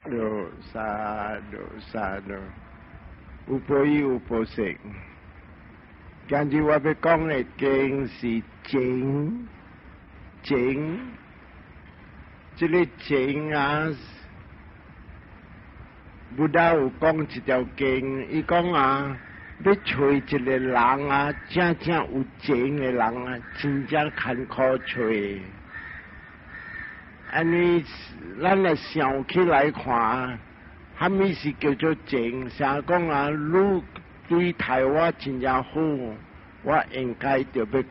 Sadhu sadhu，有報應有報識。今日我欲講的經是情情，這个情啊，Buddha 有講一條經，伊講啊，欲揣一个人啊，正正有情的人啊，真正艱苦揣。按呢，咱來想起來看，啥物是叫做情？啥講啊，你對待我真正好，我應該著欲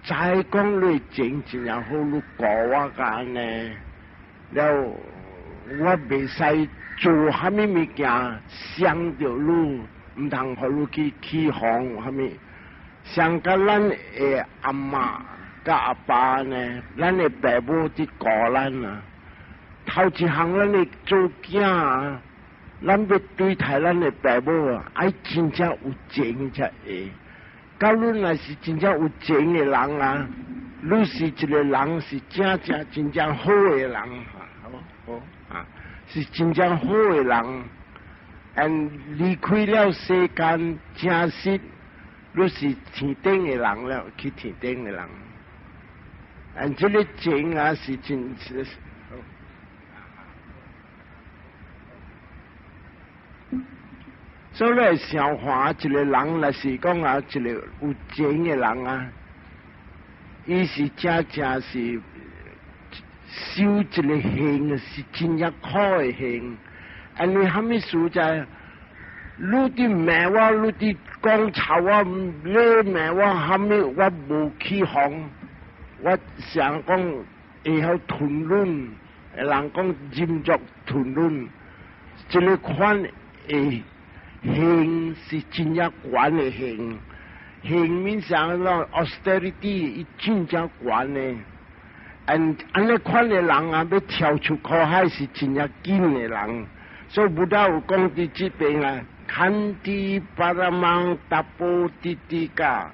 知講你情真正好，你顧我共按呢，了我袂使做啥物物件傷著你，毋通予你去起哄啥物。像佮咱的阿嬤佮阿爸呢，咱的爸母佇顧咱啊。頭一項咱的做囝啊，咱欲對待咱的爸母啊，愛真正有情才會。假如若是真正有情的人啊，你是一个人是正正真正好的人，好好啊，是真正好的人。and 離開了世間，真實，你是天頂的人了，去天頂的人。and 這个情啊是真是。所以想看一个人，若是講啊，一個有情的人啊，伊是正正是修一个行，是真正苦的行。因為啥物事在？你佇罵我，你佇講臭我，你罵我啥物，我無起哄。我想講會曉吞忍，人講忍辱吞忍，這个款的行是真正懸的行，行面上講 austerity 伊真正懸的。按按呢款的人啊，欲跳出苦海是真正緊的人。所以 Buddha 有講佇這邊啊，khanti paramaṃ tapo tiṭṭhikhā，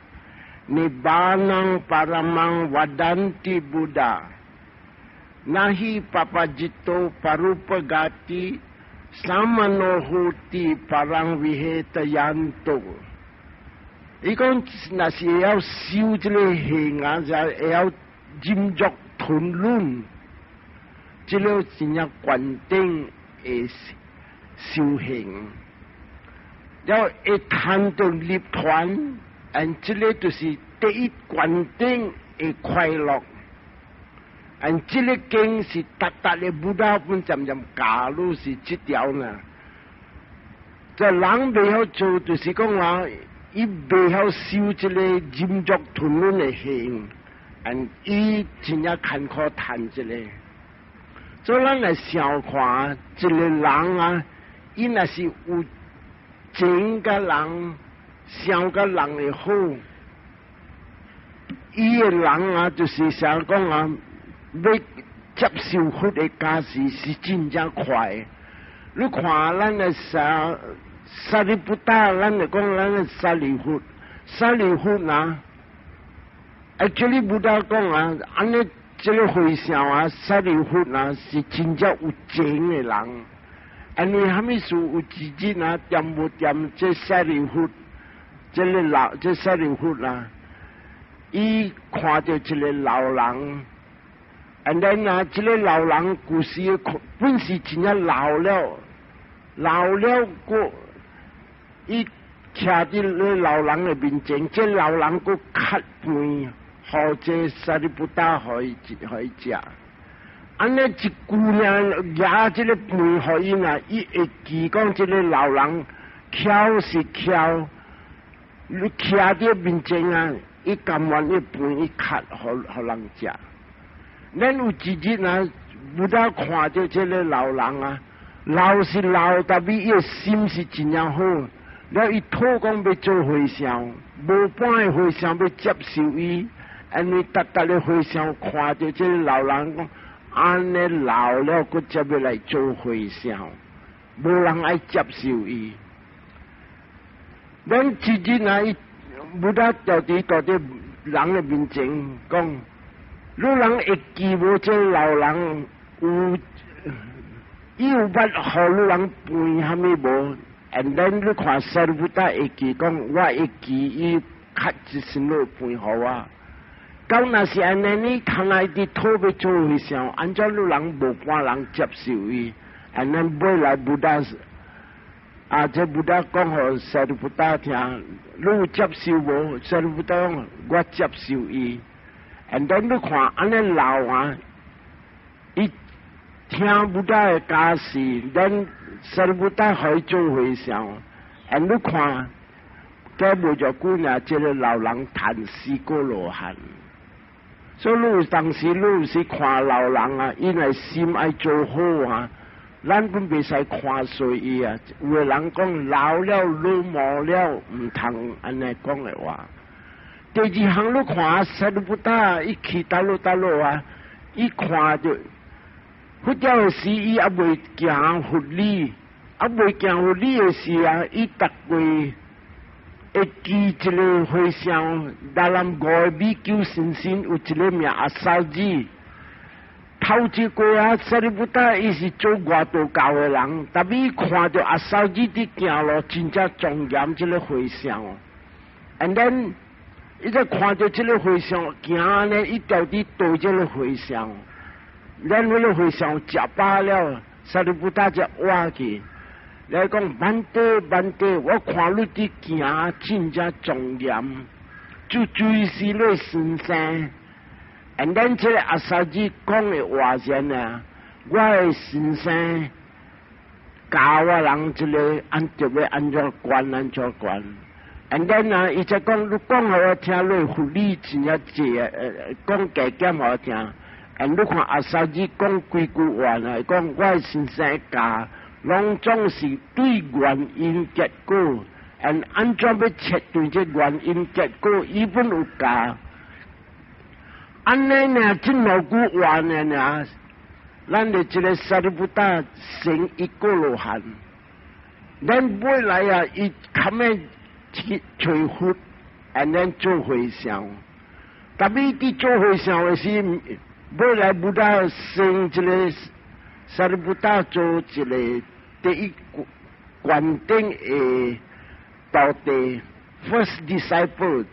nibbānaṃ paramaṃ vadanti Buddhā， nahi pabbajito parupagati， samano hoti paraṃ vihetayanto。伊講若是會曉修這个行啊，就會曉忍辱吞忍，這个真正懸頂的修行，了會談到涅槃，and 這个就是第一懸頂的快樂。and 這个經是逐逐的 Buddha 本漸漸教你是這條呢。這人袂曉做，就是講話，伊袂曉修這个忍辱吞忍的行，and 伊真正艱苦趁這个。所以咱來想看，一个人啊，伊若是有情佮人，想佮人的好，伊的人啊，就是想講啊，欲接受佛的教示是真正快。你看咱的沙沙利布達，咱就講咱的舍利弗，舍利弗啊，actually Buddha 講啊，按呢這个和尚啊，舍利弗啊，是真正有情的人。因為啥物事有一日啊，恬無恬這舍利弗，這个老這舍利弗啊，伊看著一个老人。and then 啊，這个老人舊時本是真正老了，老了過，伊徛佇咧老人的面前，這老人閣較飯，予這舍利弗達予伊予伊食。按呢一句爾攑這个飯予伊啊，伊會記講這个老人巧是巧，你徛佇面前啊，伊甘願伊飯伊較予予人食。咱有一日啊，Buddha 看著這个老人啊，老是老，但是伊的心是真正好。了伊討講欲做和尚，無半个和尚欲接受伊，因為逐逐个和尚看著這个老人講，按呢老了，閣才欲來做和尚，無人愛接受伊。咱一日啊，伊 Buddha 就佇佇佇人的面前講，汝人會記無這老人有伊有捌予汝人飯啥物無？And then 你看 Sariputta 會記講，我會記伊較一身落飯予我。到若是按呢，你看來佇討欲做和尚，按怎汝人無半人接受伊？And then 尾來 Buddha 啊，這 Buddha 講予 Sariputta 聽，你有接受無？Sariputta 講我接受伊。And then 你看按呢老啊，伊聽 Buddha 的教示，then Sariputta 予伊做和尚。And 你看，過無偌久呢，這个老人趁四果羅漢。所以你當時你是看老人啊，伊若心愛做好啊，咱本袂使看衰伊啊。有的人講老了老毛了，毋通按呢講的話。第二項你看，Sariputta 伊去佗落佗落啊，伊看著佛教的時，伊猶未行佛理，猶未行佛理的時啊，伊逐月會記一个和尚，台南五个比丘先生有一个名阿薩子。頭一過啊，Sariputta 伊是做外道教的人，但伊看著阿薩子佇行路，真正莊嚴這个和尚。And then 伊就看著這个和尚行呢，伊著佇對這个和尚。咱彼个和尚食飽了，Sariputta 才倚去。來講，Bhante Bhante，我看你佇行真正莊嚴，就追是你先生。And then 這个阿薩子講的話先啊，我的先生教我人這个按著欲按怎觀按怎觀。And then 啊，伊才講，你講予我聽，你佛理真正濟啊，講加減予我聽。And 你看阿薩子講幾句話呢？講我的先生教，攏總是對原因結果，and 按怎欲切斷這原因結果，伊本有教。按呢爾，這兩句話呢爾，咱的這个 Sariputta 成一果羅漢，咱未來啊，伊較尾去揣佛，and then 做和尚。但伊佇做和尚的時，尾來 Buddha 升這个 Sariputta 做一个第一灌頂的徒弟，first disciple。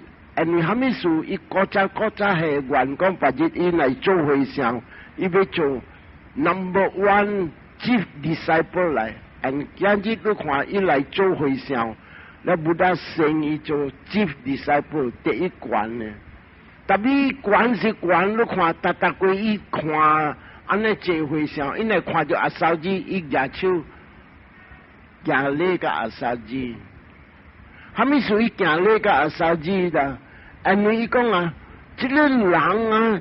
因為啥物事？伊古早古早係願講，別日伊來做和尚，伊欲做 number one chief disciple 來。And 今日你看伊來做和尚，那 Buddha 升伊做 chief disciple 第一關呢。但伊關是關，你看逐逐過伊看按呢做和尚，伊來看著阿薩子，伊舉手行禮共阿薩子。啥物事伊行禮共阿薩子啦？因為伊講啊，這个人啊，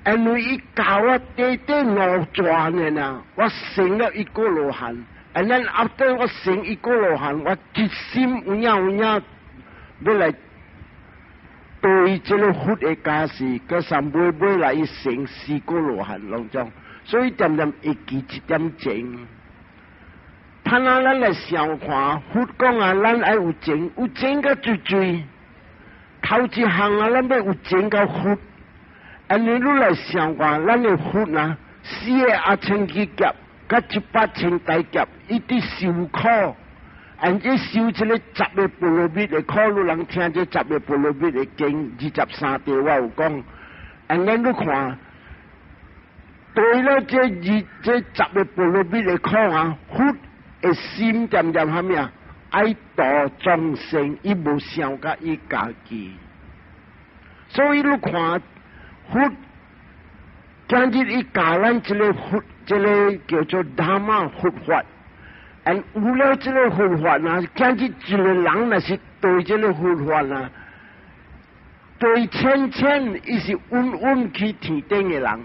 因為伊教我短短兩轉的呢，我成了一果羅漢。And then after 我成一果羅漢，我一心有影有影欲來對這个佛的教示，閣三尾尾來伊成四果羅漢攏總，所以恬恬會記一點情。盼啊，咱來想看，佛講啊，咱愛有情，有情閣濟濟。頭一項啊，咱欲有情佮佛，按呢你來想看，咱的佛啊，四个阿僧祇劫，佮100千大劫，伊佇受苦，按這受這个十个波羅蜜的苦，汝人聽這十個波羅蜜的經，23題我有講，按呢你看，對了這二這十个波羅蜜的苦啊，佛的心恬恬啥物啊？愛度眾生，伊無想佮伊家己，所以你看佛今日伊教咱這个佛，這个叫做 Dhamma 佛法，and 有了這个佛法啊，今日一个人若是對這个佛法啊，對淺淺，伊是穩穩去天頂的人；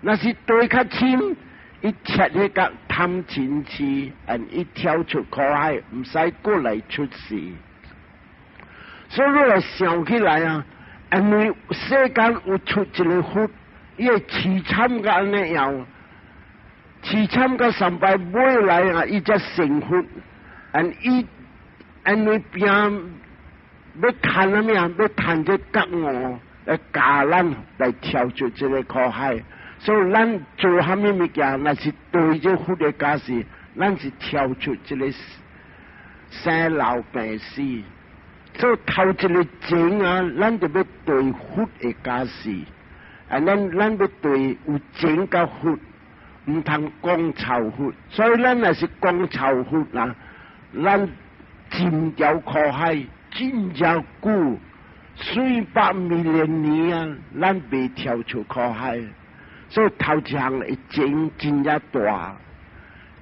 若是對較深，伊切彼個貪嗔癡，and 伊跳出苦海，毋使過來出世。所以你來想起來啊，因為世間有出一个佛，伊會淒慘甲按呢樣，淒慘甲三擺尾來啊，伊才成佛。and 伊因為拚欲趁啥物啊？欲趁這覺悟來教咱來跳出這个苦海。所以咱做啥物物件，若是對這佛的教示，咱是跳出這个生老病死。所以頭一个情啊，咱就欲對佛的加持，啊，咱欲對有情佮佛，毋通講臭佛。所以咱若是講臭佛啊，咱浸條苦海真正久，數百萬年啊，咱袂跳出苦海。所以頭一項的情真正大，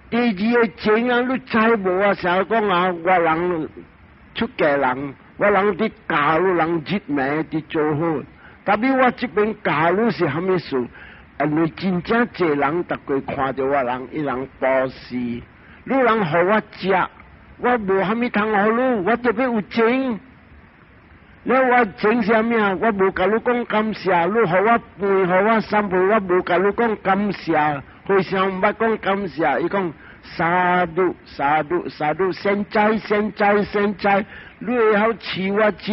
第二个情啊，你知無啊？成日講啊，我人出家人，我人佇教你人入暝佇做好，但是我這邊教你是蝦米事？因為真正濟人逐個看著我人，伊人布施，你人予我食，我無蝦米通予你，我特別有情。你我情啥物啊？我無共你講感謝，你予我飯，予我三杯，我無共你講感謝。和尚毋捌講感謝，伊講 sadhu sadhu sadhu，善哉善哉善哉，你會曉飼我食，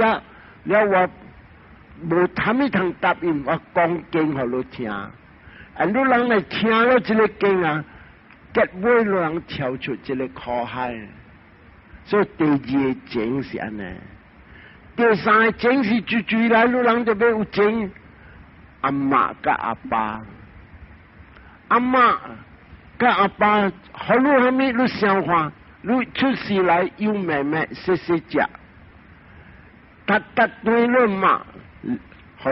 了我無蝦米通答應，我講經予你聽。啊，你人來聽了這个經啊，結尾你人跳出這个苦海。所以第二个情是按呢。第三个情是追追來，你人就欲有情。阿嬤佮阿爸，阿嬤佮阿爸，予你蝦米？你想看，你出世來有妹妹細細隻，逐逐頓你媽，予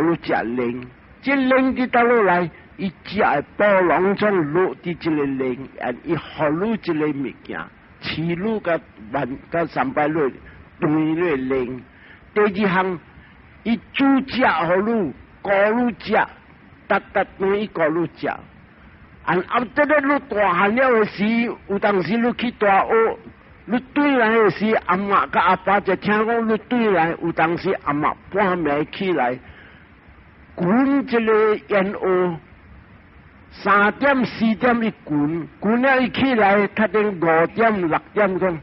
你食奶，這奶佇佗落來，伊食的寶攏總落佇這个奶，啊，伊予你這个物件，飼你佮萬佮三擺落斷你奶。第二項，伊煮食予你，顧你食，逐逐頓伊顧你食。啊，後得咧，你大漢了的時，有當時你去大學，你轉來的時，阿嬤佮阿爸就聽講你轉來，有當時阿嬤半暝起來，滾這个煙霧，3點4點伊睏，睏了伊起來，較等5點6點鐘，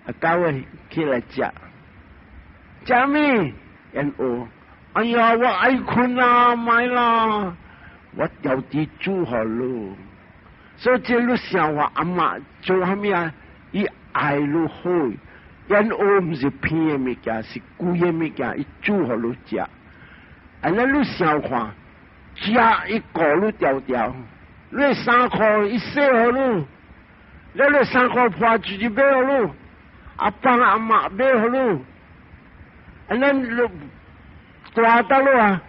阿狗仔起來食。食物煙霧，哎呀，我愛睏啊，莫啦，我調佇煮予你，所以這你想話阿嬤做蝦米啊？伊愛你好，煙霧毋是偏的物件，是貴的物件，伊煮予你食。按呢你想看，食伊顧你條條，你衫褲伊洗予你，你衫褲破就去買予你，阿爸阿嬤買予你。按呢你大到了啊！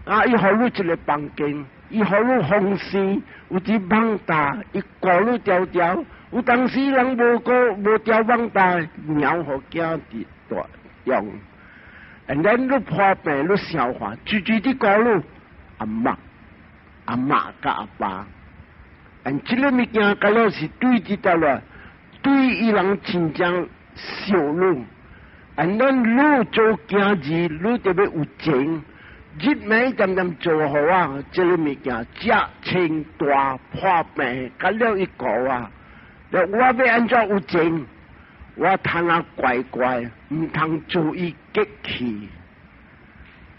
啊，伊予你一个房間，伊予你風扇，有佇網罩，伊顧你條條。有當時人無顧無調網罩，貓予囝佇大用。按呢你破病，你想看，追追佇顧你阿嬤、阿嬤佮阿爸。按這个物件，敢若是對佇倒了，對伊人真正惜你。按咱你做囝兒，你就欲有情，日暝點點做予我，這个物件食穿大破病，甲了伊顧啊！我欲按怎有情？我通啊乖乖，毋通做伊激氣。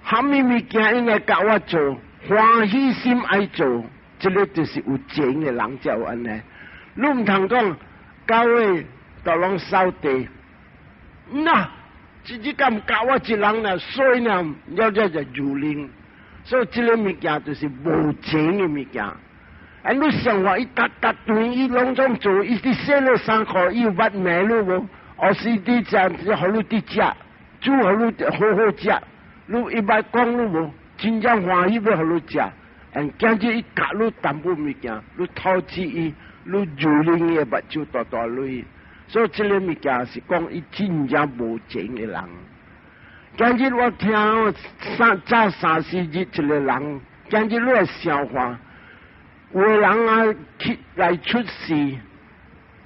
蝦米物件應該共我做，歡喜心愛做，這个就是有情的人才有按呢。你毋通講，狗仔都攏掃地，那。這這敢教我一人啦，所以呢，了這就蹂躪。所以這个物件就是無情的物件。啊，你想話伊逐逐頓伊攏總做，伊佇洗了衫褲，伊有捌罵你無？或是佇食，予你佇食，煮予你好好食，你伊捌講你無？真正歡喜欲予你食，但今日伊教你淡薄物件，你討厭伊，你蹂躪伊的目睭大大淚。所以這个物件是講伊真正無情的人。今日我聽三早三四日一个人，今日你來想看，有的人啊去來出世，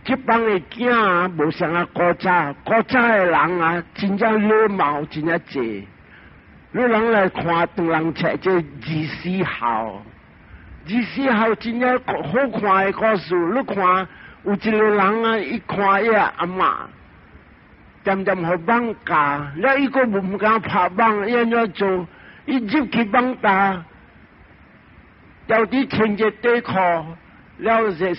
這幫的囝啊無像啊古早，古早的人啊真正禮貌真正濟。你人來看唐人冊這二四孝，二四孝真正好看的故事，你看。有一个人啊，伊看伊阿嬤，恬恬予蠓咬，了伊閣毋敢拍蠓，伊按怎做？伊入去蠓罩，牢底穿一个短褲，了是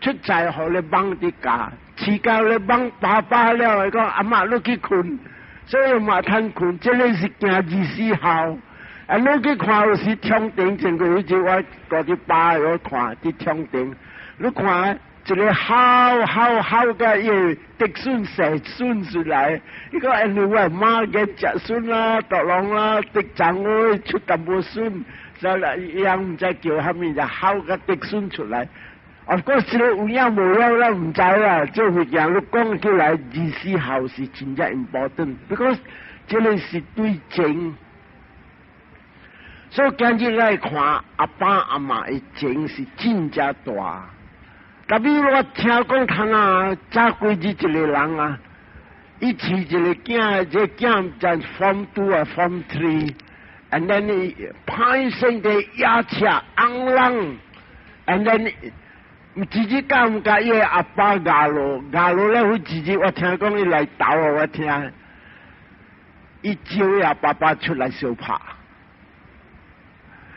出在予你蠓佇咬，飼到咧蠓飽飽了，伊講阿媽你去睏，所以嘛通睏，這个是行24孝。啊，你去看有時窗頂前過有一我蹛佇巴我看佇窗頂，你看一个好好好個伊竹筍生筍出來，伊講因為我媽嘅食筍啦、大龍啦、竹長我出淡薄筍，所以伊毋知叫啥物就好個竹筍出來。啊，嗰時有影無了，咱毋知啦。這物件你講起來，24孝是真正 important，because 這个是對情。所以今日來看阿爸阿媽的情是真正大。特別我聽講他啊，早幾日一個人啊，伊飼一個囝，這囝在 form two 啊，form three，and then 伊歹勢的壓車紅人，and then 一日敢毋共伊的阿爸咬落，咬落了，彼一日我聽講伊來投予我聽，伊招伊阿爸爸出來相拍。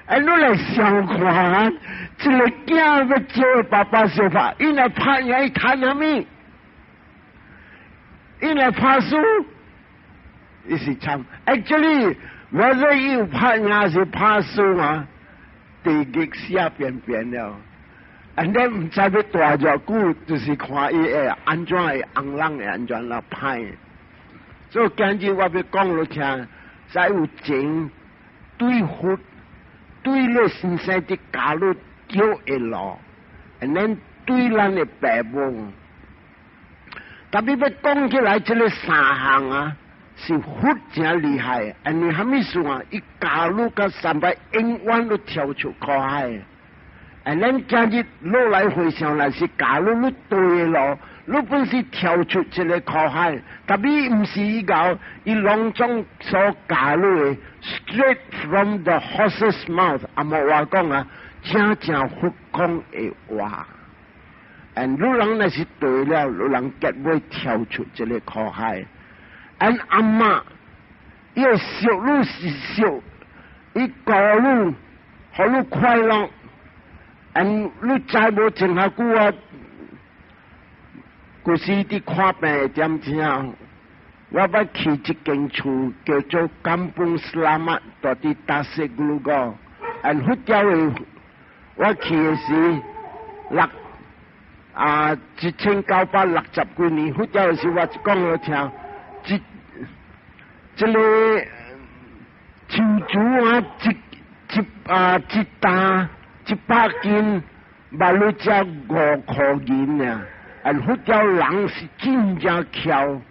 哎，你來想看，這个囝欲招爸爸相拍，伊來拍贏伊趁啥物？伊來拍輸，伊是慘。Actually，我說伊有拍贏是拍輸啊，地獄寫邊邊了。啊，你毋知欲蹛偌久，就是看伊會按怎會紅人會按怎來歹。所以今日我欲講予聽，才有情對佛，對你先生的教你對的路，and then 對咱的爸母。特別欲講起來，這个三項啊，是佛真厲害。因為啥物事啊？伊教你甲三擺永遠都跳出苦海。啊，咱今日落來回想來是教你你對的路，你本是跳出這个苦海，特別毋是伊教，伊攏總所教你的，straight from the horse's mouth，紅毛話講啊，正正佛講的話。and 汝人若是對了，汝人結尾跳出這个苦海。and 阿媽，伊會惜汝是惜，伊顧汝，予汝快樂。and 你知無？前下久啊，舊時佇看病的點鐘，我捌去一間厝叫做 Kampung Selamat，蹛佇 Tasek Gelugor。and 佛教的，我去的時六啊1960幾年，佛教的時我講予聽，這這个樹竹啊，一一啊一擔100斤，嘛汝才5箍銀啊！啊，佛教人是真正巧。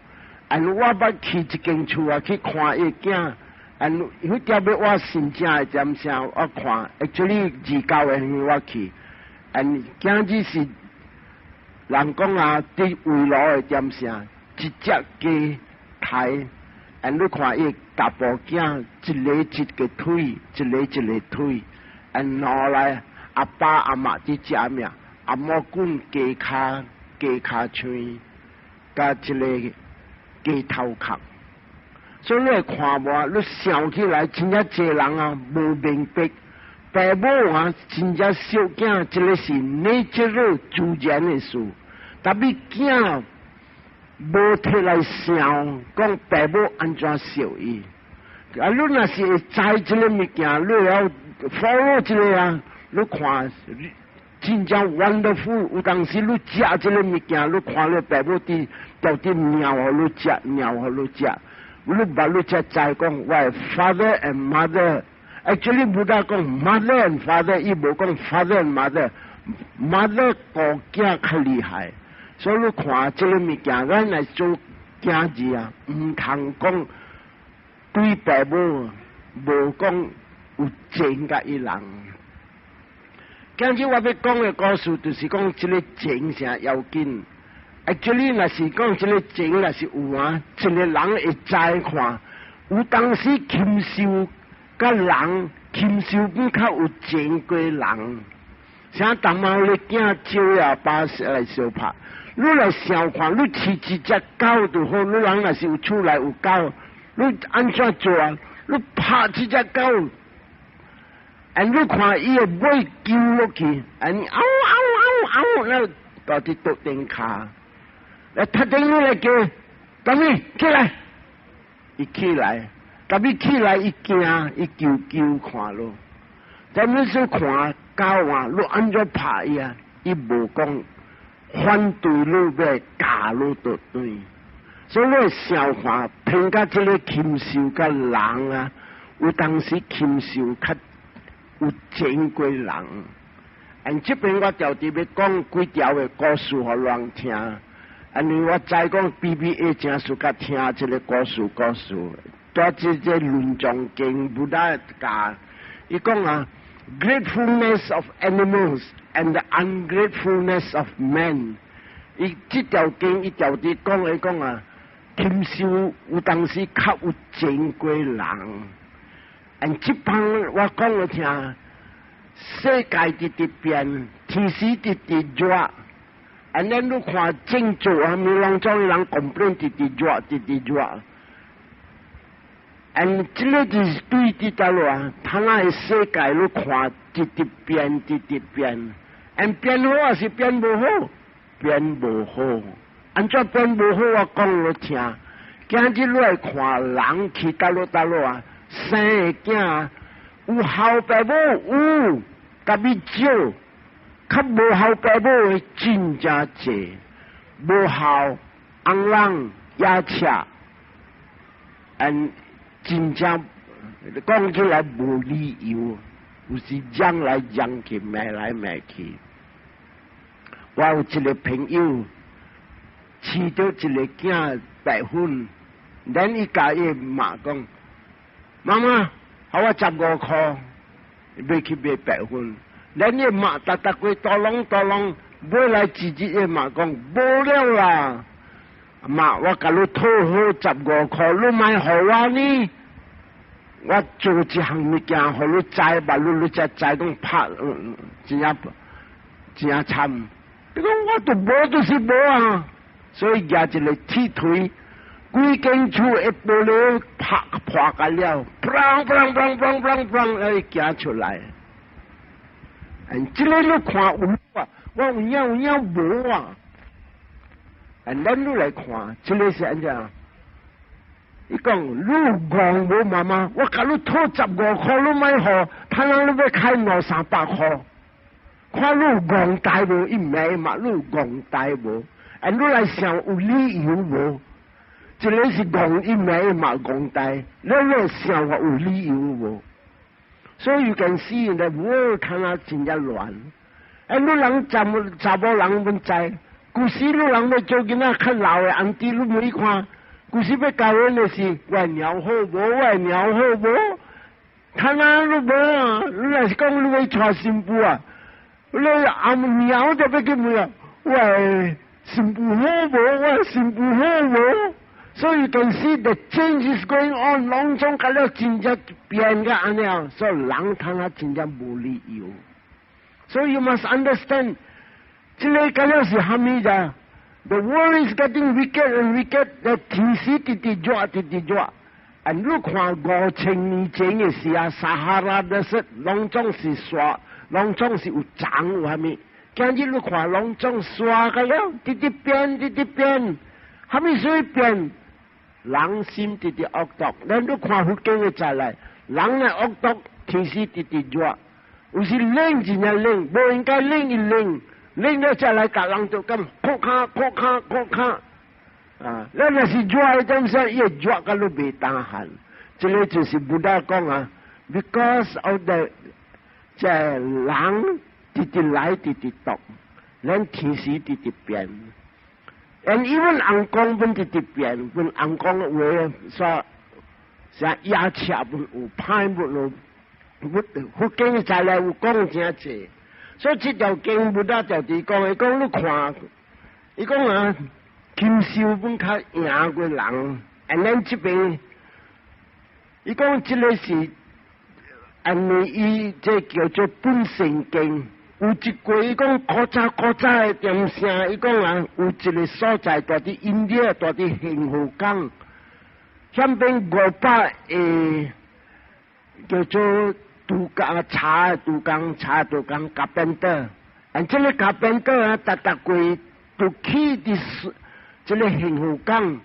啊，我捌去一間厝啊，去看伊囝。啊，佛教欲我申請的點聲，我看，actually 二九月我去。啊，囝子是人講啊，佇圍爐的點聲，一隻雞刣。啊，你看伊查埔囝，一个一个腿，一个一个腿，啊，拿來。阿爸阿媽佇食物，阿母滾雞跤、雞跤喙，佮這个雞頭殼。所以你會看無？你想起來，真正濟人啊，無明白，爸母啊，真正惜囝，這个是 natural 自然的事。特別囝無摕來想，講爸母按怎惜伊。啊，你若是會知這个物件，你會曉 follow 這个啊。你看，真正 wonderful。有當時你食這个物件，你看你爸母佇到底尿予你食，尿予你食。你捌你才知講，我 father and mother。Actually， Buddha 講 mother and father，伊無講 father and mother。mother 顧囝較厲害，所以你看這个物件，咱來做囝兒啊，毋通講對爸母無講有情佮伊人。今日我欲講的故事，就是講這个情誠要緊。Actually，若是講這个情，若是有啊，一个人會知看，有當時禽獸佮人，禽獸比較有情過人。像當貓咧囝招阿爸來相拍，你來想看，你飼一隻狗就好，你人若是有厝內有狗，你按怎做啊？你拍這隻狗。啊！你看伊會尾揪落去，啊！嗷嗷嗷，那到佇桌頂跤，來踢頂你來叫，達米起來，伊起來，達米起來，伊驚，伊求求看咯，達米說看狗啊，你按怎拍伊啊？伊無講反對你欲咬你倒轉，所以你想看，偏甲這个禽獸佮人啊，有當時禽獸較有錢過人。And 這邊我著佇欲講幾條的故事予人聽，因為我知講 BBA 誠喜歡聽這个故事故事。蹛這個論藏經 Buddha 教，伊講啊，gratefulness of animals and the ungratefulness of men。伊這條經伊著佇講伊講啊，禽獸有當時較有錢過人。And 這擺我講予聽。世界直直變，天時直直熱，and then 你看政治啊，物攏總人 complain 直直熱，直直熱。And 這个就是對佇佗落啊，他那个世界你看直直變，直直變，and 變好還是變無好？變無好。按怎變無好？我講予聽。今日你來看人去佗落佗落啊，生的囝有孝爸母有，特別少，較無孝爸母的真正濟，無孝尪人野赤，and 真正講起來無理由，有時嚷來嚷去，罵來罵去。我有一个朋友，飼著一个囝白粉，then 伊共伊媽講：媽媽，予我十五箍，欲去買白粉。Then 伊媽逐逐過多攏多攏買來一日，伊媽講無了啦。媽，我共你討好十五箍，你莫予我呢？我做一項物件，予你知，吧，你你才知講拍，真正真正慘。你講我都無，就是無啊。所以舉一个鐵錘，規間厝的玻璃拍破個了，砰砰砰砰砰砰，來行出來。這个你看有啊？我有影有影無啊？咱你來看，這个是按怎？伊講你戇無媽媽，我共你討十五箍，你莫予，他人你欲開兩三百箍，看你戇呆無？伊罵嘛，你戇呆無？啊，你來想有理由無？這个是戇，伊罵嘛戇呆，你來想話有理由無？所以 you can see in the world 看啊真正亂。哎，你人查查某人阮知，舊時你人欲做囡仔較老的 auntie，你問伊看，舊時欲教阮的是我貓好無？我貓好無？他哪你無啊？你若是講你欲娶新婦啊？你阿貓就欲去問啊？我新婦好無？我新婦好無？所以 can see the change is going on，攏總甲了真正變個按呢樣，所以人通啊真正無理由。所以 you must understand，這个敢了是蝦米咋？The world is getting wicked and wicked，天時直直熱，直直熱。啊，你看5000年前的時啊，撒哈拉的是攏總是沙，攏總是有長有蝦米？今日你看攏總沙個了，直直變，直直變，蝦米所以變？人心直直惡毒，咱你看佛經的再來，人的惡毒，天時直直熱，有時冷真正冷，無應該冷伊冷，冷了再來共人就咁哭卡哭卡哭卡，啊，咱若是熱的點說，伊會熱甲你袂當寒，這个就是 Buddha 講啊，because of the 這人直直來直直毒，咱天時直直變。And even 尪公本直直變，本尪公話說，像野赤本有歹本有，佛經再來有講真濟，所以這條經 Buddha 就佇講，伊講你看，伊講啊，禽獸本較贏過人，and 咱這邊，伊講這个是，因為伊這叫做本生經。有一句伊講古早古早的點聲，伊講啊，有一个所在蹛佇印度，蹛佇杏河港，遐邊500个叫做杜工柴，杜工柴，杜工 carpenter，啊，這个 carpenter 啊，逐逐季都去佇這个幸福港，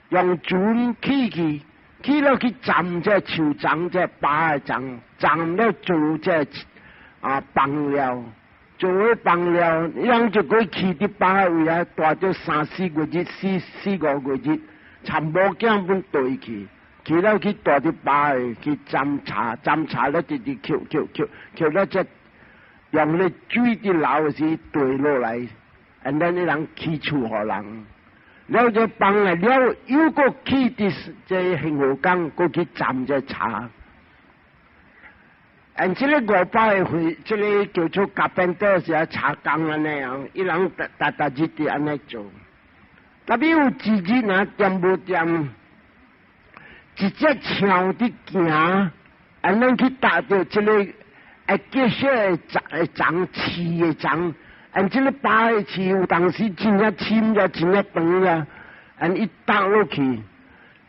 用船去去，去了去斬這樹欉，這芭的欉，斬了做這啊枋料，做個枋料，人就過去佇芭的位啊，蹛著三四個日，四四五個日，參某囝本對去，去了去蹛佇芭的去斬柴，斬柴了直直抾抾抾抾了這用咧水佇流時墜落來，and then 伊人起厝予人。了這枋來了，又閣去佇這幸福港，閣去斬這柴。and 這个500個歲，這个叫做 carpenter 是啊柴工按呢樣，伊人逐逐逐日佇按呢做。特別有一日啊，恬無恬，一隻象佇行，按呢去踏著這个會結雪的欉的欉刺的欉，and 這个芭的刺有當時真正深了，真正長了，and 伊踏落去，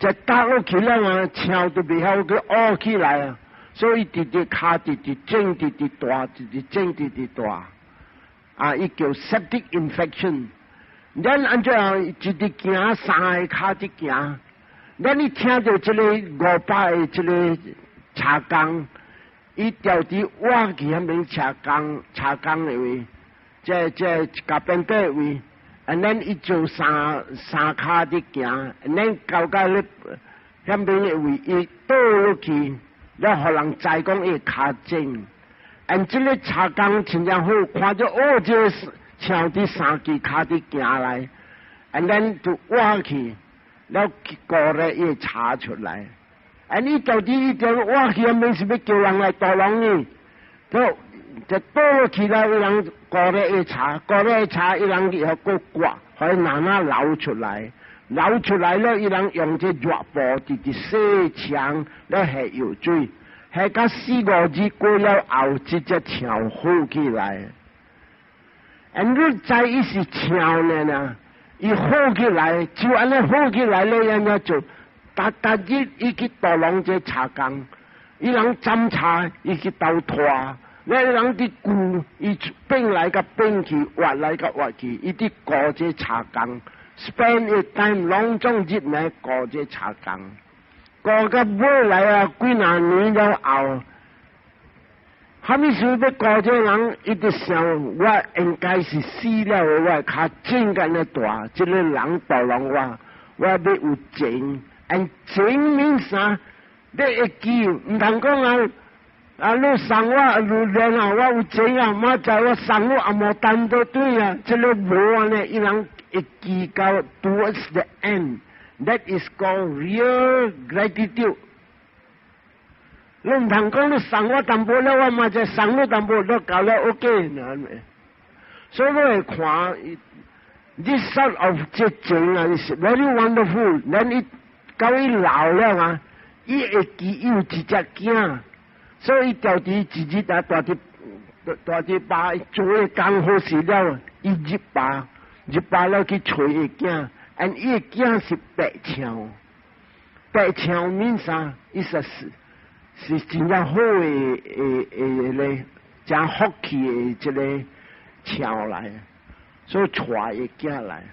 這踏落去了啊，象就袂曉去挖起來啊。所以直直跤直直腫，直直大，直直腫，直直大，啊！伊叫 septic infection。咱按怎一直行三个跤佇行，咱一聽著這个500个這个柴工，伊調佇挖去彼邊柴工柴工的位，這這 carpenter 的位，and then 伊做三三跤佇行，and then 到到咧彼邊的位，伊倒落去。了，予人知講伊跤腫，and 這个柴工真正好，看著哦，這个象佇三支跤佇行來，and then 就挖去，了去割咧伊柴出來。and 伊到底伊就挖去，免是欲叫人來屠龍呢？就就倒落去了，伊人割咧伊柴，割咧柴，伊人以後閣割，予伊慢慢流出來。流出來了，伊人用這熱布直直洗牆，了下藥水，下甲四五日過了後，這隻牆好起來。and 你知伊是牆呢呢？伊好起來，就按呢好起來了，按怎做？逐逐日伊去屠龍這柴工，伊人斬柴，伊去鬥拖，伊人佇鋸，伊變來佮變去，挖來佮挖去，伊佇顧這柴工。spend 伊 time 攏總日來顧這柴工，顧到尾來啊，幾若年了後，啥物事欲顧這人，伊就想我應該是死了的，我跤腫按呢大，這个人屠龍我，我欲有情，and 情免啥？你會記，毋通講啊！啊，你送我榴蓮啊，我有錢啊，明仔載我送你紅毛丹都對啊，這个無按呢，伊人會記到 towards the end，that is called real gratitude。你毋通講你送我淡薄了，我嘛再送你淡薄，都夠了 OK。所以我會看，this sort of 這情啊，is very wonderful。咱伊到伊老了啊，伊會記伊有一隻囝。所以調佇一日啊，蹛佇蹛佇芭做个工好勢了，伊入芭入芭了去揣伊囝，and 伊个囝是白象，白象免啥？意思是是真正好的的的咧，真福氣的這个象來，所以揣伊囝來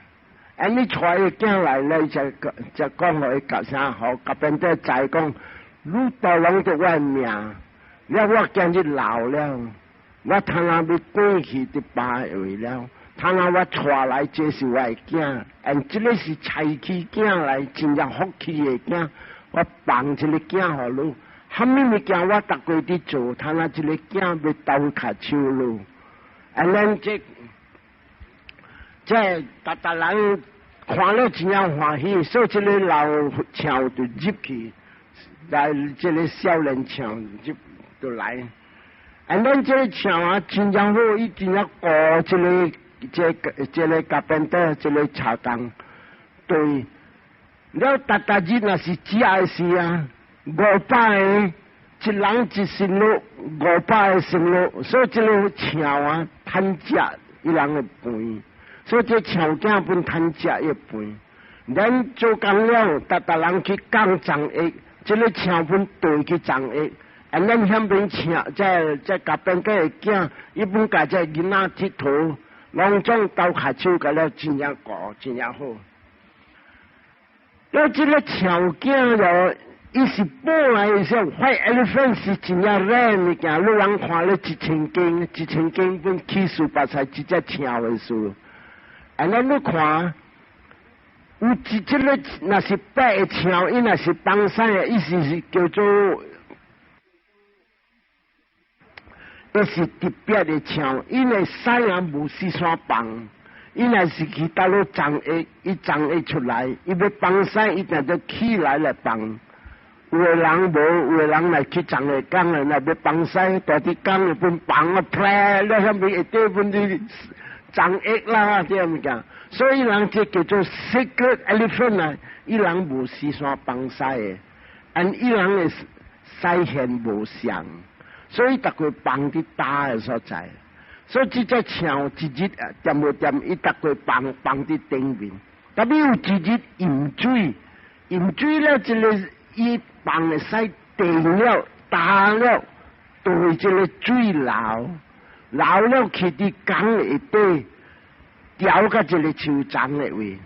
，and 你揣伊囝來咧，才才講予伊甲啥好，甲變做知講，你屠龍著我命。了我今日老了，我通仔欲轉去佇芭位了，通仔我帶來這是我的囝，and 這个是菜去囝來，真正福氣的囝，我放這个囝予你，啥物物件我逐個佇做，通仔這个囝欲鬥跤手你，and 咱這這逐逐人看了真正歡喜，所以這个老象就入去，來這个少年象入。就來，and 咱這个象啊，真正好，伊真正顧這个、這个、這个 carpenter，這个柴工，對。了，逐逐日若是食的時啊，500個，一人一身路，500個身路，所以這个象啊，趁食伊人的飯，所以這象囝本趁食伊的飯。咱做工了，逐逐人去工欉葉，這个象本對去欉葉。啊，咱遐邊請，這夾邊個的囝，伊本共這囡仔𨑨迌，攏總鬥跤手共了真正顧，真正好。了這个象囝了，伊是本來是 white elephant 是真正 rare 物件，你人看咧一千間，一千間本起數捌使一隻象的事。按呢你看，有一這个若是白的象，伊若是放屎的，意思是叫做，伊是特別的象，因為屎也無四散放。伊若是去佗落長會，伊長會出來，伊欲放屎，伊定著起來來放。有的人無，有的人來去長會工的，若欲放屎，蹛佇工的本放啊，啪，了遐面下底本佇長液啦，這物件。所以人這叫做 sacred elephant 啊，伊人無四散放屎的，按伊人的屎現無相，所以逐個放佇焦的所在。所以這隻象一日掂無掂，伊逐個放放佇頂面。特別有一日淹水，淹水了，這个伊放的屎定了、焦了，對這个水流，流了去佇江下底，調到這个樹叢的位。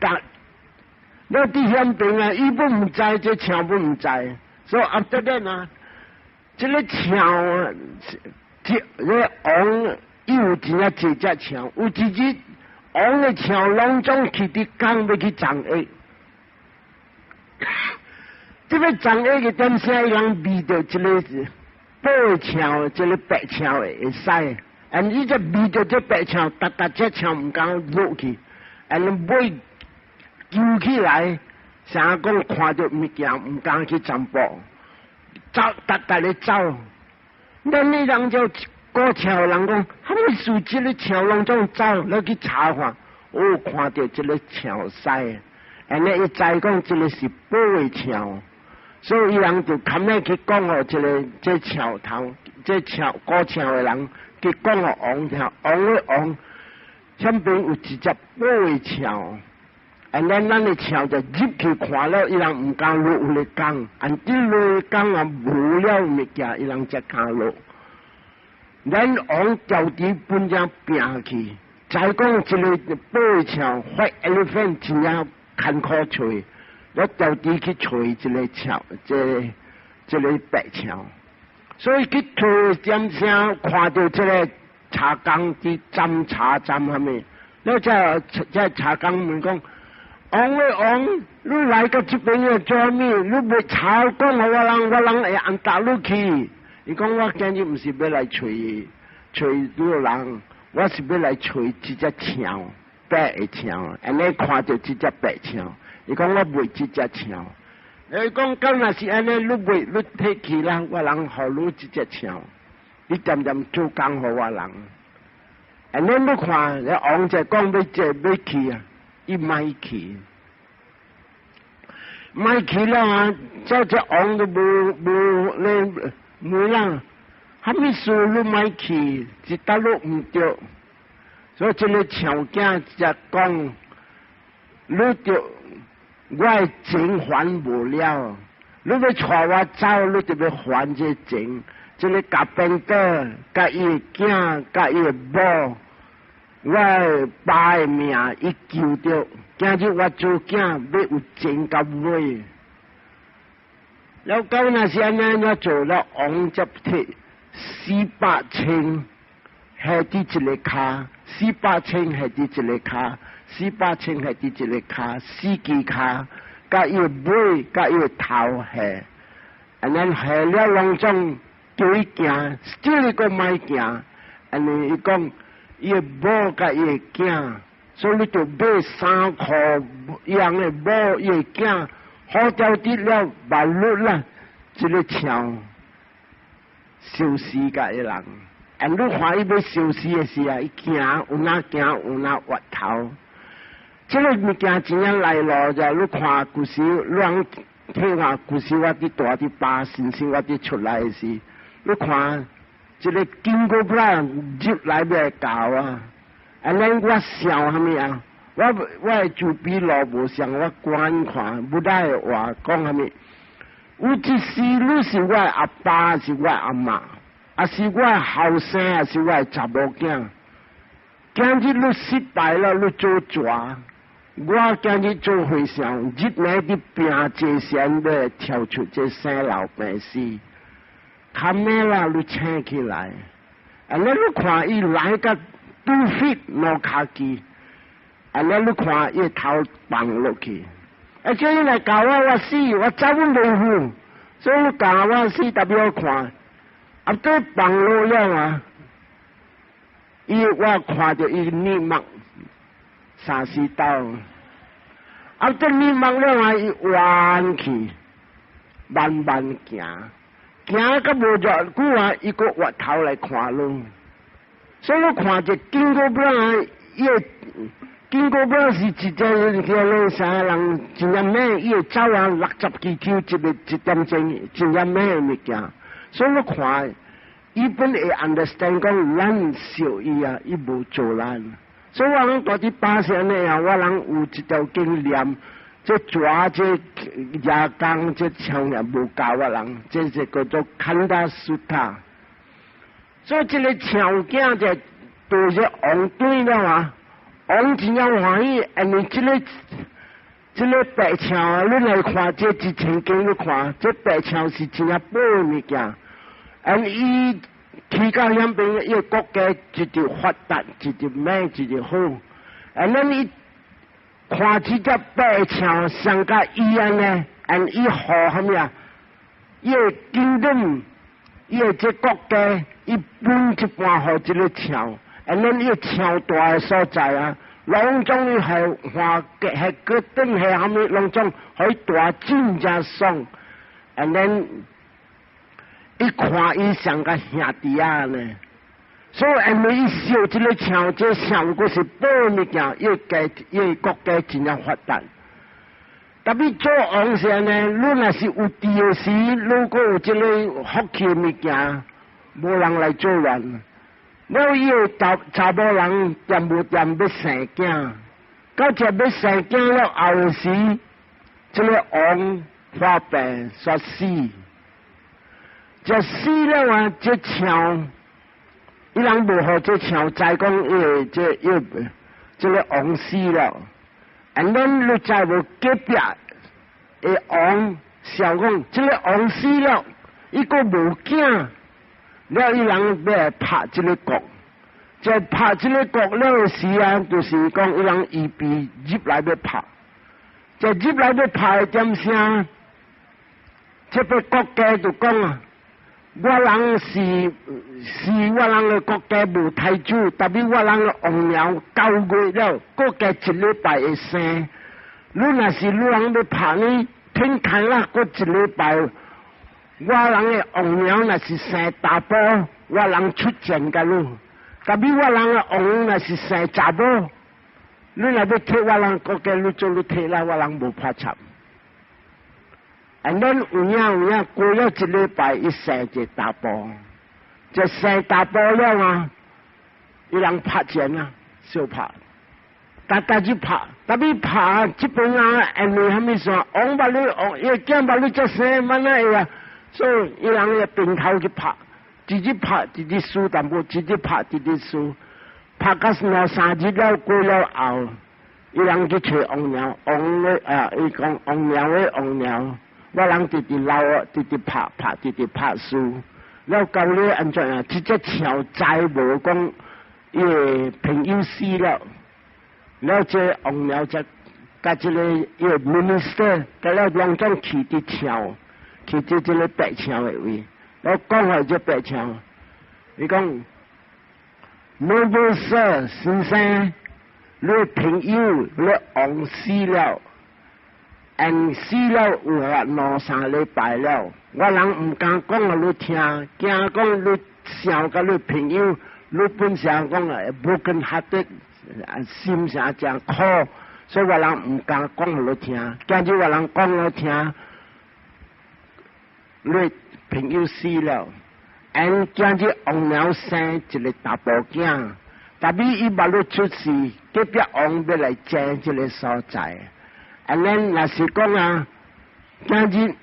但了佇遐邊啊，伊本毋知，這象本毋知，所以 after that 啊，這个象。這个王伊有真正濟隻象，有一日王的象攏總去佇江欲去送藥，這个送藥的點聲，伊人聞著這个寶的象，這个白象會使，and 伊只聞著這白象，逐逐隻象毋敢落去，and 尾揪起來，啥講看著物件毋敢去占卜，走逐逐咧走。咱你人就古象人講，啥物事這个象攏總走，你去查看，哦，看著這个象屎，按呢伊知講這个是寶的象，所以伊人就堪咧去講予這个這象頭，這象古象的人去講予王聽，王咧王，遐邊有一隻寶的象，按呢咱的象就入去看了，伊人毋敢落彼个江，按佇落江啊無了物件，伊人才敢落。咱王調佇本正拼去，知講這个寶的象，white elephant 真正艱苦揣，我調佇去揣這个象，這个白象，所以去揣點聲看著這个茶工佇斟茶斟啥物，了這這茶工問講：王咧王，你來到這邊要做啥物？你欲查講予我人，我人會按搭你去。伊講我今日毋是欲來揣揣你個人，我是欲來揣這隻象，白的象。按呢看著這隻白象，伊講我賣這隻象。伊講敢若是按呢，你賣你提去啦，我人予你這隻象，你恬恬做工予我人。按呢你看，王就講欲這欲去啊，伊莫去，莫去了啊！這隻王都無無咧。無人，啥物事你莫去，一搭都毋對。所以這个象囝才講，你著我的錢還無了，你欲帶我走，你著欲還這錢。這个甲邊哥、共伊的囝、共伊的某，我的爸的命伊救著。今日我做囝欲有錢到尾。了到若是按呢怎做了，王才提400千下佇一个跤，四百千下佇一個跤，四百千下佇一个跤，四支跤，共伊的尾，共伊的頭下，按呢下了攏總叫伊行，這个莫行，按呢伊講伊的某共伊的囝，所以你就買衫褲，伊人的某伊的囝。好掉啲了，萬律啦，這个象消失甲伊人。啊，你看伊欲消失的時啊，伊行有哪行有哪越頭。這个物件真正來路就你看舊時，你人聽看舊時我佇蹛佇巴先生我佇出來的時，你看這个金箍棒入來欲搞啊！按呢我想啥物啊？我的慈悲路無像我觀看，不大的話講啥物？有一時你是我阿爸，是我阿媽，抑是我後生，抑是我查某囝。今日你失敗了，你做蛇，我今日做和尚，日暝佇拚這線欲跳出這生老病死。較尾啦，你醒起來，啊！你看伊來甲 2 feet 兩跤枝，啊！你看伊頭放落去，啊！叫伊來教我，我死，我走袂赴，所以教我死特別好看，啊！對放落了啊，伊我看著伊膩目三四刀，啊！對膩目了啊，伊彎去，慢慢行。行甲無偌久啊，伊閣回頭來看你，所以我看著金剛不啊，伊個金剛不是一隻叫做啥人真正猛，伊會走啊60幾抽一個一點鐘，真正猛的物件。所以我看伊本會 understand 講咱惜伊啊，伊無做咱。所以我人蹛佇巴士按呢啊，我人有一條經念。這蛇這牙工這槍也無教我人，這是叫做 Khandha Sutta。所以這个象囝就對這王對了啊，王真正歡喜，因為這個白象，你來看這一千經你看，這白象是真正寶物件，and 伊去到遐邊，伊个國家一直發達，一直美，一直好，and 咱伊。看這隻白象上甲伊按呢，and 伊予啥物啊？伊個 kingdom，伊個這國家，伊分一半予這个象，and 咱伊個象蹛的所在啊，攏總伊予換係個燈係啥物，攏總予伊蹛真正爽，and then 伊看伊像個兄弟仔呢。所以因為伊惜這个象，這象閣是寶物件，伊個家伊個國家真正發達。特別做王是按呢，你若是有智的時，如果有這个福氣的物件，無人來作亂。了以後查查某人恬無恬欲生囝，到這欲生囝了後時，這个王發病煞死，這死了啊，這象。伊人無予這象知講，伊個這伊這个王死了，and then 你知無隔壁的王想講，這个王死了，伊閣無囝，了伊人欲來拍這个國，這拍這个國了時啊，就是講伊人預備入來欲拍，這入來欲拍的點聲，這個國家就講啊。我人是是我人的國家無太子，特別我人的王娘9月了，閣加一禮拜會生。你若是你人欲拍呢，天開啦，閣一禮拜，我人的王娘若是生查埔，我人出戰共你。特別我人的王若是生查某，你若欲提我人國家，你做你提啦，我人無拍插。And then 有影有影過了一禮拜，伊生一个查埔，這生查埔了啊，伊人拍戰啊，相拍，逐逐去拍，特別拍這邊啊，因為啥物事？王捌你王，伊个囝捌你這生，萬那會啊？所以伊人個平頭去拍，直直拍，直直輸淡薄，直直拍，直直輸，拍到兩三日了過了後，伊人去揣王娘，王咧啊，伊講王娘咧王娘。我人直直鬧，直直拍拍，直直拍輸。了到尾按怎啊？這隻象知無講伊个朋友死了，了這王娘才佮這个伊个 minister，佮了攏總去佇象，去佇這个白象的位。我講予這白象，伊講，Noble sir 先生，你朋友你王死了。and 死了有啊兩三禮拜了，我人毋敢講予你聽，驚講你想佮你朋友，你本身講啊，broken hearted，心誠誠苦，所以我人毋敢講予你聽，今日我人講予聽，你朋友死了，and 今日王娘生一个查埔囝，特別伊捌你出世，隔壁王欲來爭這个所在。and then 若是講啊，今日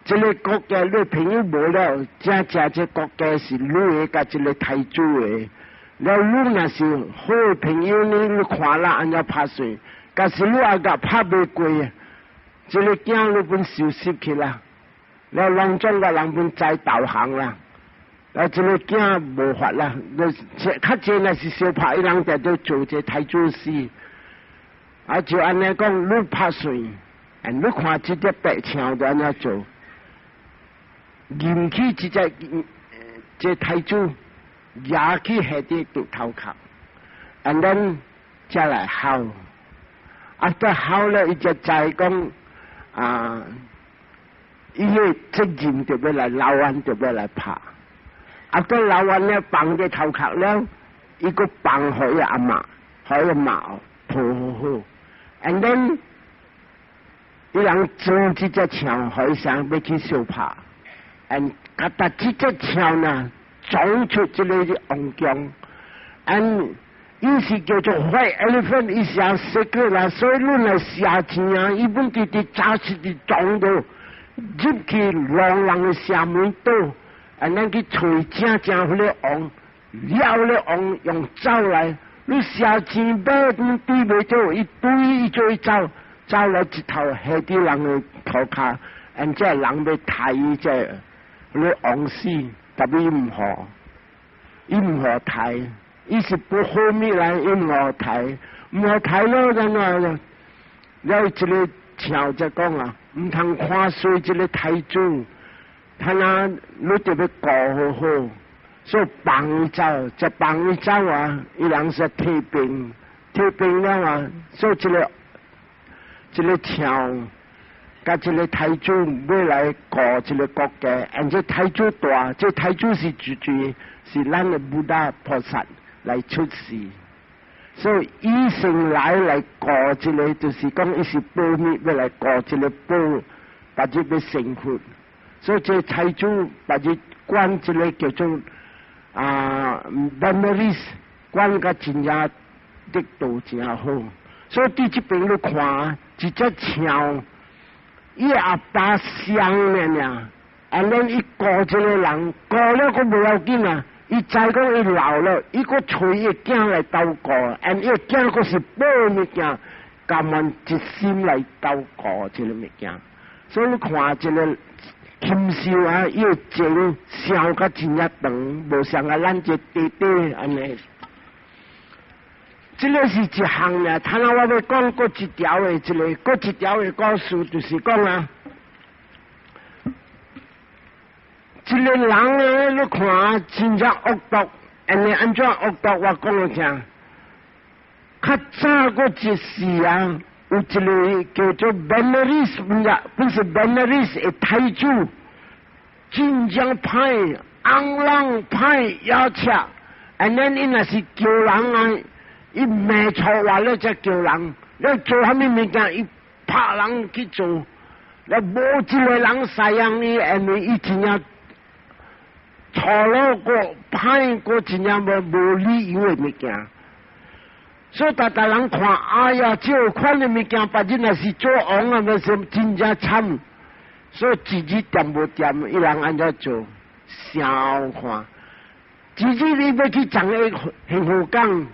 這个國家你朋友無了，正正這國家是你的佮這个太子的。了你若是好的朋友呢，你看啦按怎拍算，假使你也共拍袂過，這个囝你本收拾去啦，了攏總共人本知投降啦。啊，這个囝無法啦，較濟若是相拍，伊人就都做這太子死。啊，就按呢講，你拍算，你看這隻白象就按怎做，入去這隻這太子，壓去下底拄頭殼，and then 才來吼，啊，得吼了，伊就知講啊，伊个責任就欲來老安就欲來拍。啊，個老安咧放佇頭殼了，伊閣放予伊阿嬤，予伊媽抱好好。And then 伊人裝這隻象，予伊想欲去相拍，and 佮達這隻象呢，撞出這个王宮，and 伊是叫做 white elephant，伊是色個啦，所以你來射箭啊，伊本直直扎實直撞到入去狼人的城門倒。啊，咱去揣正正彼个王，了咧王用走來，你射箭馬對袂著，伊對伊做伊走，走來一頭下佇人的塗跤，and 這人欲刣伊這个王死，但伊毋予，伊毋予刣，伊是不好物來，伊毋予刣，毋予刣了，怎怎？了一个象就講啊，毋通看衰這个太子。他那你就欲顧好好，所以放伊走，就放伊走啊！伊人說退兵，退兵了啊，所以這个象，佮這个太子欲來顧這个國家，而這太子大，這太子是絕對是咱的 Buddha 菩薩來出世，所以醫生來顧這个，就是講伊是保密欲來顧這个寶，把這個成佛。所以這太子把這管這个叫做啊 Benares 管甲真正得道真好。所以佇這邊你看，一隻象，伊阿爸傷了爾，and then 伊顧這个人，顧了閣無要緊啊！伊知講伊老了，伊閣揣伊囝來鬥顧，and 伊囝閣是寶物件，甘願一心來鬥顧這个物件。所以你看這个禽獸啊，伊個情想甲真正長，無像啊咱這短短按呢。這个是一項爾，頭仔我欲講閣一條的，這个閣一條的故事，就是講啊，這个人呢，你看真正惡毒，按呢按怎惡毒？我講予聽。較早閣一時啊，有一个叫做 Benares，不是 Benares 的太子，真正歹，紅人歹枵赤，and then 伊若是叫人啊，伊罵錯話了才叫人，你做啥物物件，伊拍人去做，你無一个人使用伊，因為伊真正錯了閣歹閣真正無無理由的物件。所以逐逐人看，哎呀，這款的物件，別日若是做王啊，那是真正慘。所以一日恬無恬，伊人按怎做？想看，一日你欲去送伊幸福港，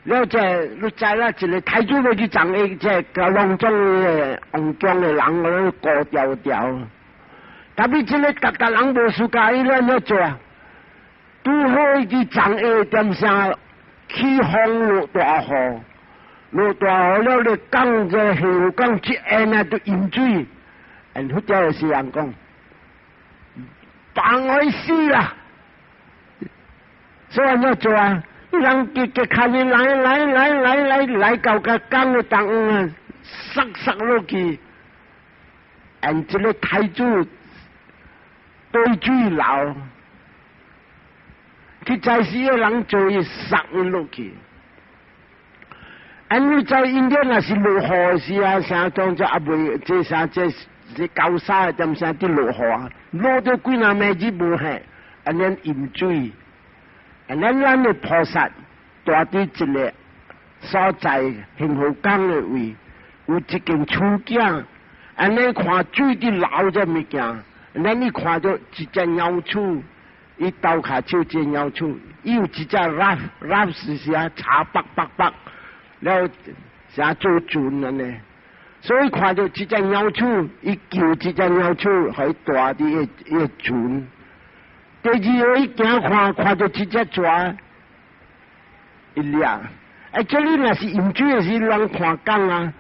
了這你知啦，一个太子欲去送伊，這個攏總的王宮的人，攏孤條條。但是這个逐逐人無喜歡伊，按怎做啊？拄好伊去送伊點聲。起風落大雨，落大雨了，你港這幸福港一淹啊，就淹水。and 彼條是人講，放予死啦！所以按怎做啊？人結結看伊來來來來來來到個港的當啊，塞塞落去，and 這个太子對水流。去在時個人做伊殺伊落去，因為在印度若是落雨時啊，啥當作啊未，這啥這這高沙點啥佇落雨啊，落到幾若暝日無歇，按呢淹水，按呢咱的菩薩蹛佇一个所在幸福港的位，有一間厝囝，按呢看水佇流這物件，咱伊看著一隻鳥鼠，伊鬥跤手隻鳥鼠，伊有一隻 raft，raft 是啥？插北北北，了啥做船按呢？所以看著一隻鳥鼠，伊救一隻鳥鼠，予伊蹛佇伊伊船。第二個伊行看看著一隻蛇，伊掠。哎，這裡若是淹水的時，人看講啊，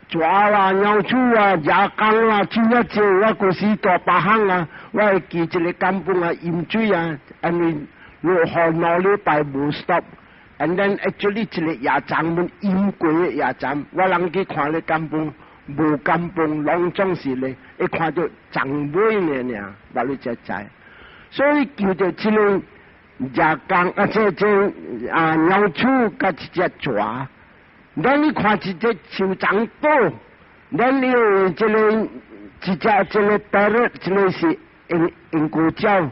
蛇啦、鳥鼠啊、野公啦，真正濟。我舊時蹛巴行啊，我會記一個甘榜啊，淹水啊，因為落雨2禮拜無 stop，and then actually 一個野欉們淹過的野欉，我人去看咧甘榜，無甘榜，攏總是咧，一看著欉尾爾爾，無你才知。所以救著這個野公啊，這這啊鳥鼠佮一隻蛇，咱你看一隻樹叢倒，咱有這個一隻這個 parrot，這個是鸚鸚鵡鳥，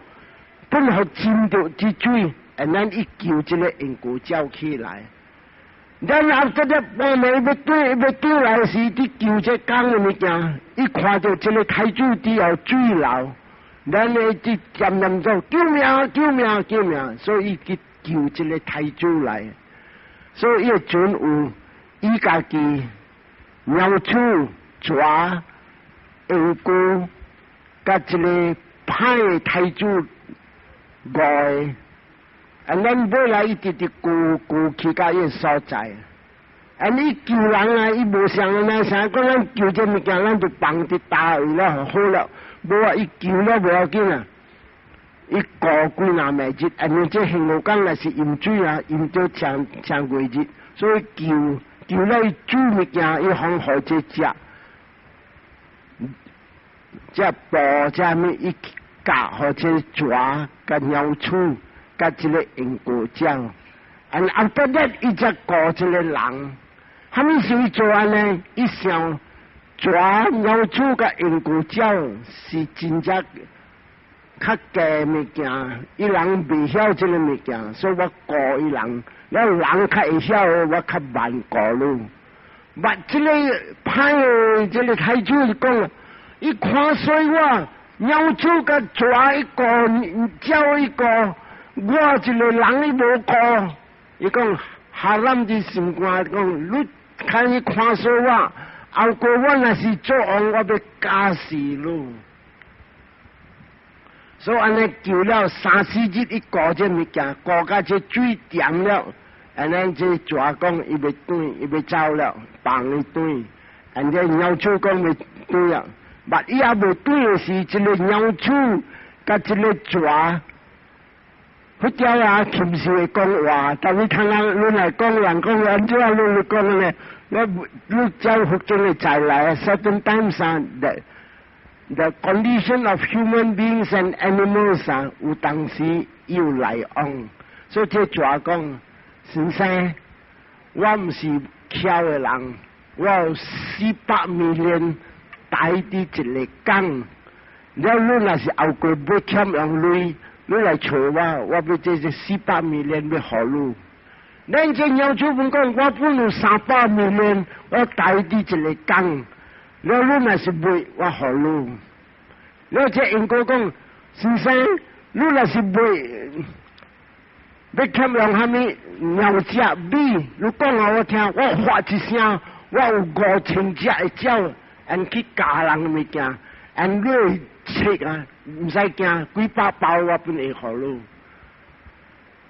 本予浸著佇水，and 咱伊救這個鸚鵡鳥起來。咱後這個半暝欲轉欲轉來時，佇救這工的物件，伊看著這個太子佇後水流。咱咧去念念做救命救命救命，所以去救這個太子來。所以伊陣有伊家己鳥鼠、蛇、鸚鵡，佮這個歹的太子五個。啊，咱尾來伊直直過過去到伊個所在。啊，你救人啊，伊無像按呢，啥講咱救這物件，咱就放佇搭位了，好了。無啊！伊救了無要緊啊！伊過幾若暝日，因為這興和港若是淹水啊，淹到成成月日，所以救救了伊煮物件，伊放予這食，這布這物伊教予這蛇、佮鳥鼠、佮這個鸚鵡鳥。啊，後壁日伊才顧這個人，啥物事伊做按呢？伊想，蛇、鳥鼠佮鸚鵡鳥是真正較低物件，伊人袂曉這個物件，所以我顧伊人。了人較會曉的，我較慢顧汝。捌這個歹的這個太子就講，伊看衰我，鳥鼠佮蛇伊顧，鳥伊顧，我一個人伊無顧。伊講哈濫佇心肝講，你看伊看衰我。後過我若是做王，我欲絞死汝。所以按呢救了三四日，伊顧這物件，顧甲這水甜了，按呢這蛇講伊欲轉，伊欲走了，放伊轉。按這鳥鼠講欲轉啊，捌伊猶未轉的時，這個鳥鼠佮這個蛇，佛教啊，親是會講話，但是聽人恁來講，人講按怎恁來講呢？我你照佛經的再來，certain times 啊，the condition of human beings and animals 啊，有當時有來往，所以這蛇講，先生，我毋是巧的人，我有400 million 台佇一個港，了你若是後過欲欠用鐳，你來揣我，我欲這這四百 million 欲予你。咱這鳥鼠本講，我本有300 million，我台佇一個港，了你若是欲，我予你。了這鸚鵡講，先生，你若是欲，欲欠用啥物鳥食米，你講予我聽，我發一聲，我有5000隻的鳥，𪜶去咬人的物件，𪜶你會切啊，毋使驚，幾百包我本會予你。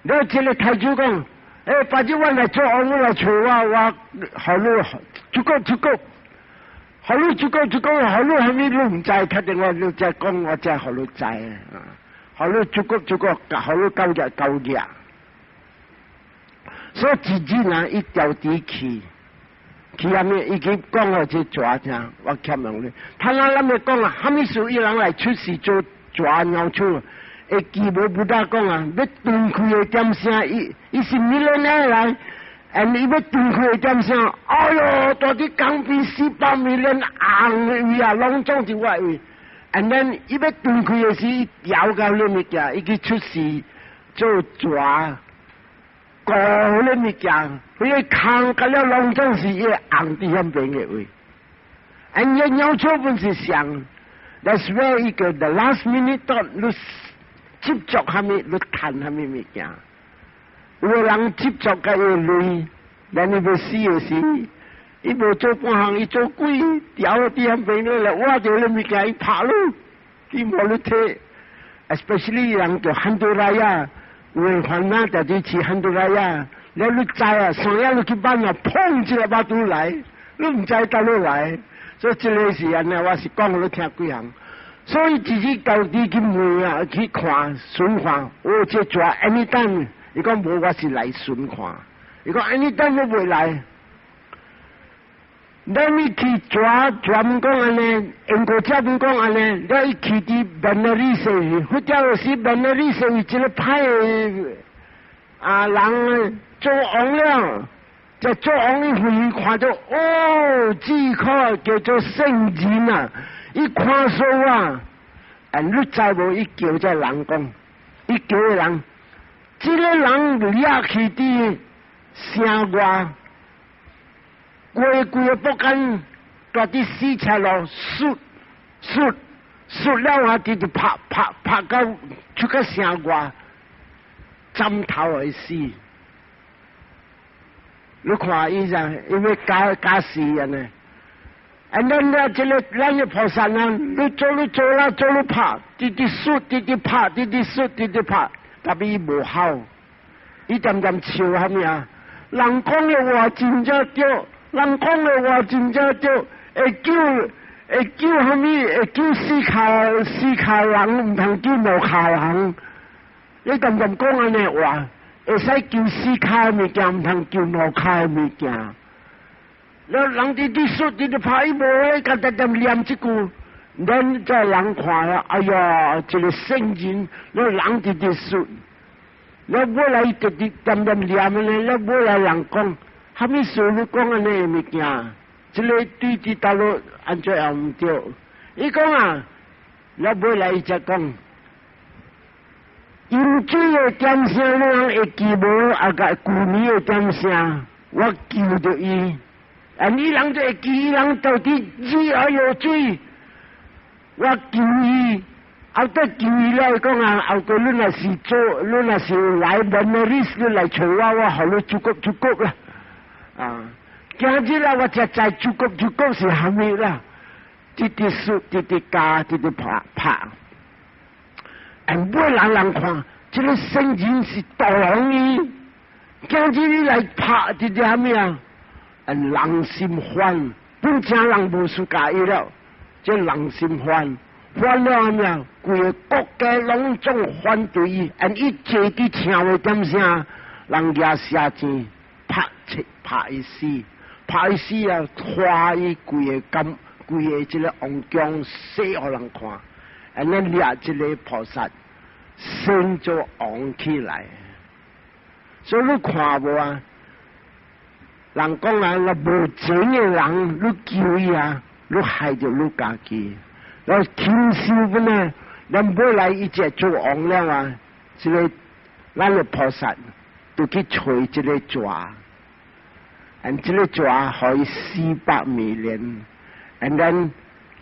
了這個太子講，欸，反正我來做王，你來揣我，我予你足夠足夠，予你足夠足夠，予你啥物你毋知，確定我你再講，我才予你知啊。予你足夠足夠，予你九日九日。所以一日啊，伊調佇去，去啥物？伊去講予這蛇聽，我欠用你。他那咱們講啊，啥物事伊人來出世做蛇鳥鼠？會記無不大講啊，欲斷開的點聲，伊伊是 millionaire 來，and 伊欲斷開的點聲，哎喲，蹛佇江邊400 million 紅的位啊，攏總是我位。and then 伊欲斷開的時，伊調到恁物件，伊去出世做蛇，顧恁物件，彼個空甲了攏總是伊個紅佇遐邊的位。and 伊鳥鼠本是上。That's where 伊個 the last minute thought，你執著啥物，你趁啥物物件。有个人執著佮伊鐳，咱伊欲死的時，伊無做半項，伊做鬼，掉佇遐邊咧，挖著你物件，伊拍你，伊無你提。Especially 人叫 Hantu Raya，有的煩惱就佇飼 Hantu Raya，了你知啊，上夜你去挽啊，砰一个巴肚來，你毋知佗落來，所以這个是按呢，我是講予你聽幾項。所以自己家己去問啊，去看巡看，哦，這蛇 anytime，伊講無，我是來巡看。伊講 anytime 都袂來。咱你去蛇全講按呢，英國這邊講按呢，你去佇 Benares，佛教是 Benares 一個歹的啊人做王了，這做王伊遠看到哦，這個叫做聖人啊！伊看書啊，啊，你知無？伊叫這人講，伊叫个人，這个人掠去佇城外。過規个北間，蹛佇死赤路，摔摔摔了啊！直直拍拍拍到出個城外，斬頭而死。你看伊啥，因為假假死按呢。啊，咱了這个咱的菩薩啊，你做你做啦，做你拍，直直摔，直直拍，直直摔，直直拍，但伊無好，伊恬恬笑啥物啊？人講的話真正對。人講的話真正對，會救會救啥物？會救四跤四跤人，毋通救兩跤人。你恬恬講按呢話，會使救四跤的物件，毋通救兩跤的物件。了人佇佇說佇佇拍伊無咧，佮恬恬念這句，咱這人看了，哎呀，這個聖人，了人佇佇說，了尾來伊直直恬恬念咧，了尾來人講。啥物事你講按呢物件？這个對佇佗落按怎也毋對？伊講啊，了尾來伊才講，飲水的點聲，你人會記無？啊個舊年的點聲，我救著伊，啊你人就會記，伊人到底水哎喲水，我救伊，後底救伊了，伊講啊，後過你若是做，你若是來 Benares，你來揣我，我予你祝福祝福啦。啊！今日啦，我才知祝福祝福是啥物啦？直直說，直直教，直直拍拍。哎，尾人人看，這个聖人是大王伊，今日你來拍這個啥物啊？人心煩，本正人無輸佮意了，這人心煩，煩了啥物啊？規个國家攏總反對伊，按伊坐佇城的點聲，人舉寫錢拍切拍伊死，拍伊死啊！拖伊規个金，規个這个王宮洗予人看，按呢掠這个菩薩升做王起來。所以你看無啊？人講啊，若無錢的人，你救伊啊，你害著你家己。然後禽獸本呢，咱尾來伊只做王了啊，這个咱的菩薩就去揣這个蛇，按這个蛇予伊400 million，按咱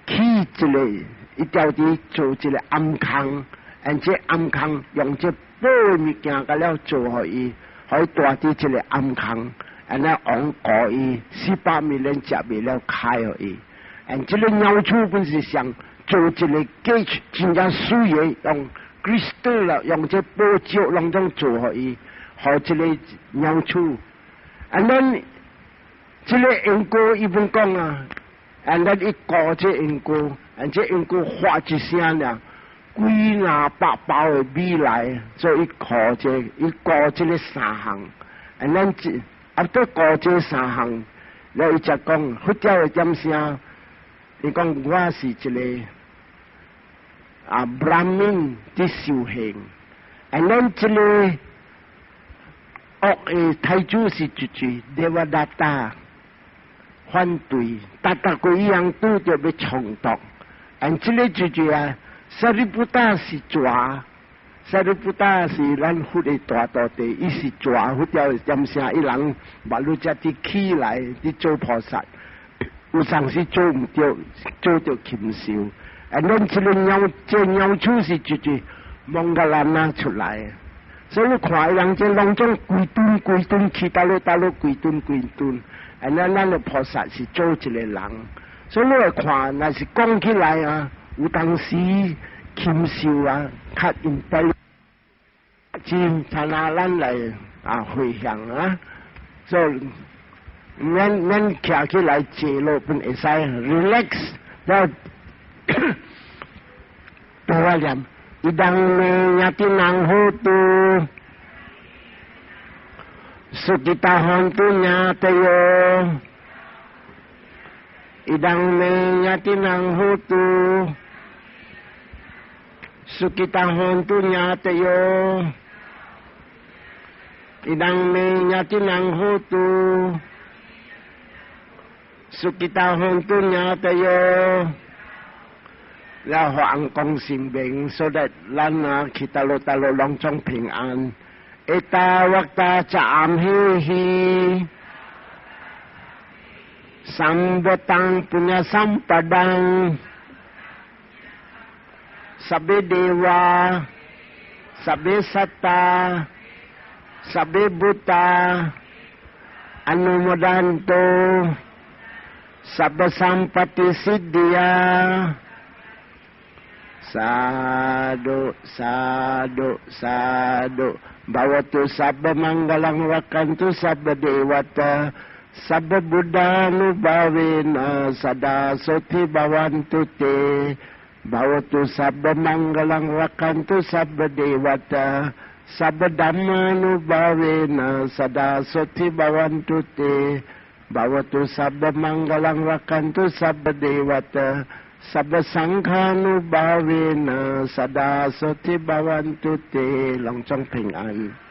起一个伊條佇做一个暗空，按這暗空用這寶物件佮了做予伊，予伊蹛佇這个暗空，按呢王顧伊400 million 食袂了開予伊，按這个鳥鼠本是想做一个 cage 真正媠的，用 crystal 啦，用這寶石攏總做予伊，予這个鳥鼠。按咱這个因果伊本講啊，按咱一顧這因果，按這因果發一聲爾，幾若百包的米來，所以顧這伊顧這个三項，按咱這啊佇顧這三項，了伊才講佛教的點聲，伊講我是一个啊，Brahmin 佇修行，按咱這个惡的太子是一句 Devadatta 反對，逐逐個伊人拄著欲衝突，按這个就是啊，Sariputta 是蛇，Sariputta 是咱佛的大徒弟，伊是蛇佛教的點聲，伊人捌汝才佇起來佇做菩薩，有陣時做毋著，做著禽獸。啊，咱這個鳥，這鳥鼠是絕對摩訶蘭那出來。所以你看人這攏總規頓規頓去佗落佗落規頓規頓，啊，咱的菩薩是做一個人，所以你會看，若是講起來啊，有當時禽獸啊，較應該真參那咱來啊回向啊，所以咱徛起來坐落攏會使 relax，了多我念。Idam me ñātinam hotu sukhita hontu ñātayo Idam me ñātinam hotu sukhita hontu ñātayo Idam me ñātinam hotu sukhita hontu ñātayo 了放光神明，so that 咱啊去佗落佗落攏總平安。Ettavata ca amhehi sambhatam puñña sampadam sabbe deva sabbe satta sabbe bhuta anumodantu sabba sampatti siddhiya. Sadhu, sadhu, sadhu. Bhavatu sabba mangalam rakkhantu sabba devata sabba buddhanubhavena sada sotti bhavantu te. Bhavatu sabba mangalam rakkhantu sabba devata sabba dhammanubhavena sada sotti bhavantu te. Bhavatu sabba mangalam rakkhantu sabba devata sabba sanghanubhavena sada sotti bhavantu te. 攏總平安。